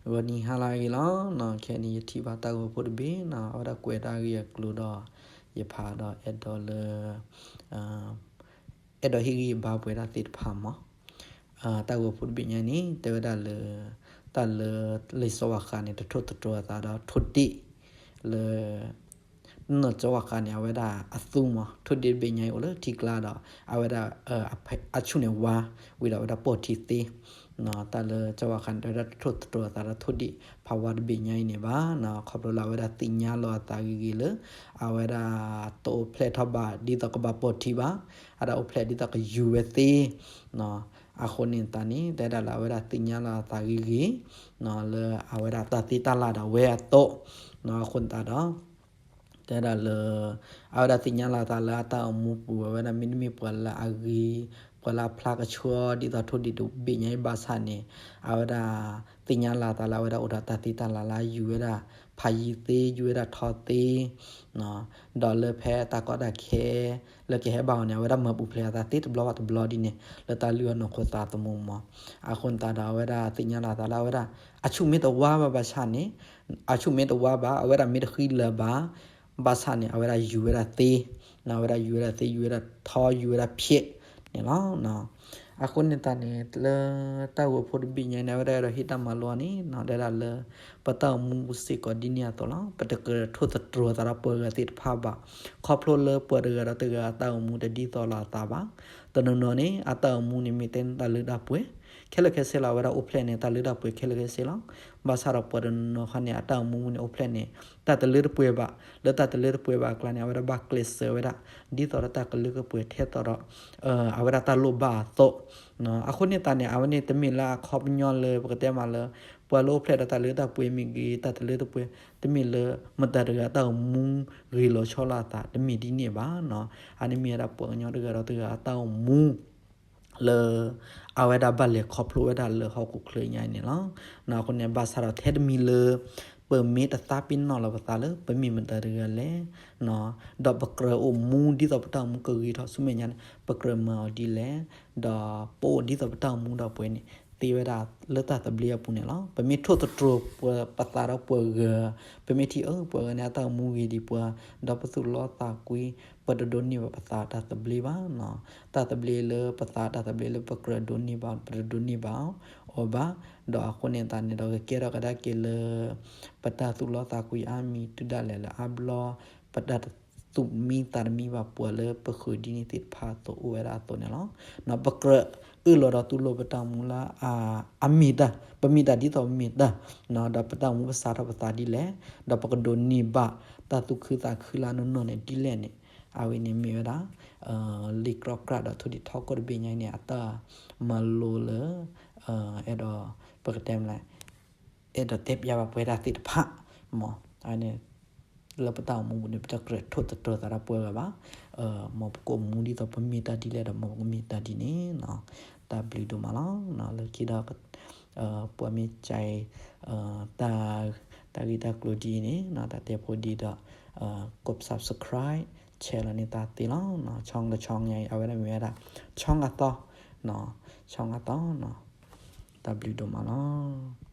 ဂီၤနံၤဟါလၢအဂ့ၤလီၤ. ခဲအံၤန့ၣ် ယထံၣ်ဘၣ်တၢ်ဂီၤဖိတဘ့ၣ်နီၤ, အဝဲဒၣ်ကွဲးတၢ်ဂ့ၢ်အကျိၤဒီး ယဖးဒီးအဲၣ်ဒိးလၢ အဲၣ်ဒိးဟ့ၣ်ဂံၢ်ဘါပှၤဒၣ်သ့ၣ်တဖၣ်မး. တၢ်ဂီၤဖိတဘ့ၣ်ညါန့ၣ် တဲဝဲဒၣ်လၢ တၢ်လၢ လံာ်စီၤပၤဃးန့ၣ် တထိၣ်သတြီၤအသးဒီးထိၣ်ဒ့ၣ် လၢ နီၢ်စီၤပၤဃးန့ၣ် အဝဲဒၣ်အသူမး, ထိၣ်ဒ့ၣ်တဘ့ၣ်ညါအံၤအိၣ်လၢထံကျါဒီး အဝဲဒၣ် အဆူၣ်န့ၣ်ဝါ ဝံၤဒီးအဝဲဒၣ်ပိာ်ထံသ့ တၢ်လၢစီၤပၤဃးန့ၣ် တဲဝဲဒၣ်တထိၣ်သတြီၤအသးဒီးထိၣ်ဒ့ၣ်ဖးဝါတဘ့ၣ်ညါအံၤန့ၣ်ဘၣ်, ခီဖျိလၢအဝဲဒၣ်သ့ၣ်ညါလီၤအသးဂ့ၤဂ့ၤလၢ အဝဲဒၣ်တအိၣ်ဖျဲၣ်ထီၣ်ဘၣ်ဒ်သိးကဘၣ်ပိာ်ထံဘၣ်, အဝဲဒၣ်အိၣ်ဖျဲၣ်ဒ်သိးကယူၤဝဲသ့ အဃိန့ၣ်သတးန့ၣ် တဲဒၣ်လၢအဝဲဒၣ်သ့ၣ်ညါလီၤအသးဂ့ၤဂ့ၤ လၢအဝဲဒၣ်တၢ်သ့တၢ်လၢ်ဒီးဝဲအသိး, အဃိသတးဒီး တဲဒၣ်လၢ အဝဲဒၣ်သ့ၣ်ညါလီၤအသးလၢအတၢ်အိၣ်မူပူၤ အဝဲဒၣ်မ့တမ့ၢ်ပှၤလၢအဂ့ၤ ပှၤလၢအဖျါကဆှီဒ်သိးထိၣ်ဒ့ၣ်တဘ့ၣ်ညါအံၤဘၣ်ဆၣ်န့ၣ် အဝဲဒၣ်သ့ၣ်ညါလီၤအသးလၢအဝဲဒၣ်အိၣ်ဒီးတၢ်သ့တၢ်လၢ်လၢအယူၤဝဲဒၣ် ဖးယံၤသ့ ယူၤဝဲဒၣ်ထီသ့ ဒီးလၢဖဲတၢ်ကီတၢ်ခဲ လၢကဟဲဘၣ်အီၤန့ၣ် အဝဲဒၣ်မၤပူၤဖျဲးအသးသ့တဘျီဘၣ်တဘျီဒ်န့ၣ် လၢတၢ်လုၢ်အီၣ်နီၢ်ခိသးသမူမး. အဃိသတးဒီးအဝဲဒၣ်သ့ၣ်ညါလီၤအသးလၢအဝဲဒၣ် အဆူၣ်မ့ၢ်တဝါဘၣ်ဘၣ်ဆၣ်န့ၣ် အဆူၣ်မ့ၢ်တဝါဘၣ် အဝဲဒၣ်မ့ၢ်တဃံလၤဘၣ် ဘၣ်ဆၣ်န့ၣ် အဝဲဒၣ်ယူၤဝဲဒၣ်သ့ အဝဲဒၣ်ယူၤဝဲဒၣ်သ့ ယူၤဝဲဒၣ်ထီ ယူၤဝဲဒၣ်ဖျဲးန့ၣ်လီၤ. အဃိန့ၣ်သတးန့ၣ် လၢတၢ်ဂီၤဖိတဘ့ၣ်ညါန့ၣ် အဝဲဒၣ်အဲၣ်ဒိးဟ့ၣ်တၢ်မၤလိအီၤန့ၣ် တဲဒၣ်လၢ ပတၢ်အိၣ်မူပူၤစ့ၢ်ကီးဒ်န့ၣ်အသိးလီၤ. ပတကြၢးထိၣ်သတြီၤသးဒီးပှၤဂၤသ့ၣ်တဖၣ်ဘၣ်. ခီဖျိလၢပှၤတဂၤဒီးတဂၤအတၢ်အိၣ်မူတဒ်သိးလိာ်အသးဘၣ်. တနီၤနီၤန့ၣ် အတၢ်အိၣ်မူန့ၣ်မ့ၢ်တဲန့ၣ်တၢ်လၢတၢ်ပှဲၤ ခဲလၢာ်ခဲဆ့လီၤ. အဝဲဒၣ်အိၣ်ဖျဲၣ်န့ၣ် တၢ်လၢတၢ်ပှဲၤခဲလၢာ်ခဲဆ့လီၤ. ဘၣ်ဆၣ်ဒီးပှၤတနီၤနီၤခီန့ၣ် အတၢ်အိၣ်မူန့ၣ်အိၣ်ဖျဲၣ်န့ၣ် တၢ်တလၢတပှဲၤဘၣ်. လၢတၢ်တလၢတပှဲၤဘၣ်အကျါန့ၣ် အဝဲဒၣ်ဘၣ်ကျဲးစၢးဝဲဒၣ် ဒ်သိးဒီးတၢ်ကလၢကပှဲၤထဲသိးဒီး အဝဲဒၣ်တၢ်လိၣ်ဘၣ်အသိး အဃိန့ၣ်သတးန့ၣ် အဝဲန့ၣ်တမ့ၢ်လၢအခီပညီလၢပကတဲမးလၢ ပှၤလၢအိၣ်ဖျဲၣ်ဒီးတၢ်လၢတၢ်ပှဲၤမ့ၢ်ဂ့ၤ တၢ်တလၢတပှဲၤ တမ့ၢ်လၢ မတၤတဂၤအတၢ်အိၣ်မူဂ့ၤလီၤဆီလိာ်အသး တမ့ၢ်ဒ်န့ၣ်ဘၣ်နီၤ. အန့ၣ်မ့ၢ်ဝဲဒၣ်ပှၤကညီတဂၤဒီးတဂၤအတၢ်အိၣ်မူ လၢ အဝဲဒၣ်ဘၣ်လဲၤခီဖျိဝဲဒၣ်လၢဟီၣ်ခိၣ်ချၢညါအံၤန့ၣ်လီၤ. အဃိန့ၣ် ဘၣ်ဆၣ်ဒီးထဲတမံၤလၢ ပမ့ၢ်တသးပ့ၤနီၣ်လီၤပသးလၢ ပမ့ၢ်မတၤတဂၤလဲၣ် ဒီးပကြၢးအိၣ်မူဒ်သိးပတၢ်အိၣ်မူကဂ့ၤထီၣ်ဆူမဲာ်ညါန့ၣ် ပကြၢးမၤအီၤဒ်လဲၣ်, ဒီးပအိၣ်ဒ်သိးပတၢ်အိၣ်မူဒီးပှဲၤန့ၣ် သ့ဝဲဒၣ်လၢတၢ်သဘျ့အပူၤန့ၣ်လီၤ. ပမ့ၢ်ထိၣ်သတြီၤပသးဒီးပှၤဂၤ, ပမ့ၢ်ထံၣ်အၢ ပှၤဂၤန့ၣ် အတၢ်အိၣ်မူဂ့ၤဒံးပှၤ, ဒီးပသူၣ်လီသးကွံ, ပတဒိးန့ၢ်ဘၣ်ပသးတၢ်သဘျ့ဘၣ်နီၤ. တၢ်သဘျ့လၢပသးတၢ်သဘျ့လၢပကြၢးဒိးန့ၢ်ဘၣ် ပတဒိးန့ၢ်ဘၣ်အီၤဘၣ်. ဒီးအဃိန့ၣ်သတးန့ၣ်ဒီး ကကဲထီၣ်ကဒါက့ၤလၢ ပတၢ်သူၣ်လီသးကွံအါမံၤတုၤဒၣ်လဲာ်လၢအါဘျီ ပတၢ်သူၣ်မံသးတမံဘၣ်ပှၤလၢပဃုာ်ဒ်န့ၣ်သ့ၣ်တဖၣ်အသိးအိၣ်ဝဲဒၣ်အသိးန့ၣ်လီၤ. ပကြၢးအၢၣ်လီၤဒီးသူၣ်လီပတၢ်အိၣ်မူလၢ အမ့ၢ်တၢ်, ပမ့ၢ်တၢ်ဒ်သိးပမ့ၢ်တၢ်, ဒီးပတၢ်အိၣ်မူပစးထီၣ်ပသးဒ်လဲၣ်, ဒီးပကဒိးန့ၢ်ဘၣ်တၢ်သူၣ်ခုသးခုလၢအနီၢ်နီၢ်န့ၣ်ဒ်လဲၣ်န့ၣ်, အဝဲန့ၣ်မ့ၢ်ဝဲဒၣ် လံာ်ကြီကြၢ်ဒီးထိၣ်ဒံးထီကိၣ်တဘ့ၣ်ညါအံၤန့ၣ် အတၢ်မၤလိလၢ အဲၣ်ဒိး ပကတဲမလဲၣ် အဲၣ်ဒိးတဲပျးဘၣ်ပဝဲဒၣ်သ့ၣ်တဖၣ်မး, အဝဲန့ၣ် လၢပတၢ်အိၣ်မူပူၤန့ၣ် ပတကြၢးထိၣ်သတြီၤသးဒီးပှၤဂၤဘၣ်. မ်ပကအိၣ်မူဒ်သိးပမ့ၢ်တၢ်ဒ်လဲၣ်ဒီး မ်ပကမ့ၢ်တၢ်ဒ်န့ၣ်နီၤ. တၢ်ဘျုးဒိၣ်မးလီၤ. လၢခံဒီး ပှၤမ့ၢ်ကဲ တၢ်ဂ့ၢ်တၢ်ကျိၤဒ်အံၤန့ၣ် တၢ်တဲဖိဒ်ဒီး ကဒ် subscribe channel န့ၣ်တၢ်သ့လီၤ. ဆီကဆီညါအံၤ အဝဲဒၣ်မ့ၢ်ဝဲဒၣ် ဆီအသီ, ဆီအသီ, တၢ်ဘျုးဒိၣ်မးလီၤ.